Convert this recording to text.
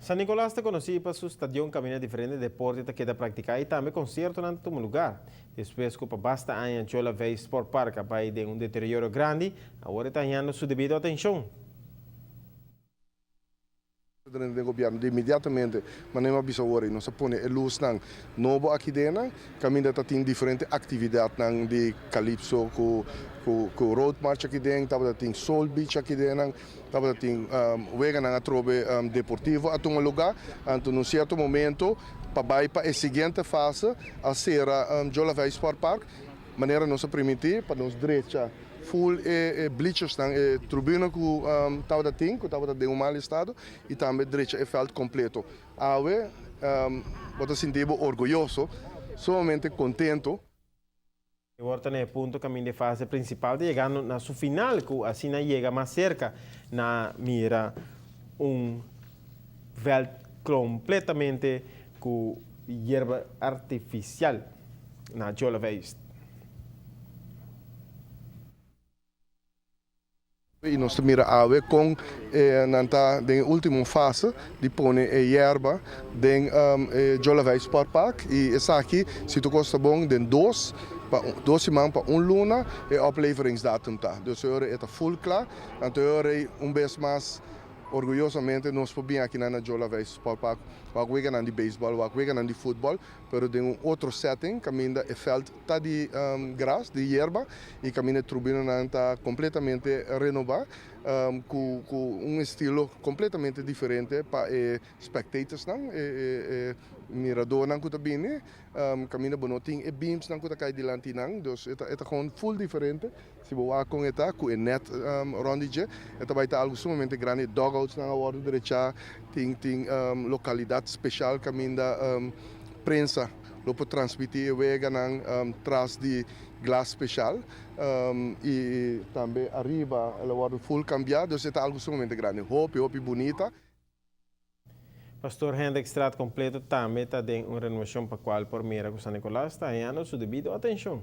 San Nicolas ta conoci pa su stadion caminda diferente deporte ta keda practica y tambe conciertonan ta tuma lugar. Despues cu pa basta aña Joe Lavey Sport Park a bay den un deterioro grandi, awor e ta hañando su debido atencion. Drenta den gobierno di inmediatamente manera mi a bisa awor nos a pone e lusnan nobo aki den caminda ta tin diferente actividadnan di calypso cu cu road march aki den, tabata tin soul beach aki den, tabata tin weganan atrobe deportivo a tuma lugar, anto na un cierto momento pa bay pa e siguiente fase a cera Jolavey Sport Park manera nos a primiti pa nos drecha Full e bleachersnan, e tribuna ku tabata tin, ku tabata den un mal estado, i tambe drecha e veld kompleto. Awe bo ta sinti bo orguyoso, sumamente kontento. Awor ta na e punto kaminda e fase prinsipal ta yegando na su final, ku asina yega mas serka na mira un veld kompletamente ku yerba artifisial na Joleveist. I nos ta mira awe kon nan ta den e ultimo fase di pone e yerba den e Jolavei Sport Park i esaki si tur kos ta bon den dos pa dos siman pa un luna e opleveringsdatum ta. Dus e ora e ta full kla. Anto e ora ei un bes mas orguyosamente nos por bin akinan na Jolavei Sport Park wak weganan di beisbòl, wak weganan di futbòl pero den un otro setting kaminda e vèlt ta di gras, di yerba, i kaminda e trubinanan ta kompletamente renobá ku ku un estilo kompletamente diferente pa e spectatorsnan, e e miradornan ku ta bini, kaminda bo no tin e beamsnan ku ta kai dilanti nan, dus e ta e ta gewoon full diferente, si bo wak kon e ta ku e net rònt di dje, e ta bai ta algu sumamente grandi, e dugoutsnan a wòrdu drechá, tin tin lokalidat speshal kaminda prensa lo por transmití e weganan tras di glas speshal i tambe ariba el a wòrdu full kambiá, dus e ta algu sumamente grandi, hopi hopi bunita. Pastoor Hendrikstraat kompleto tambe ta den un renovashon pa kual por mira ku San Nicolas ta hañando su debido atenshon.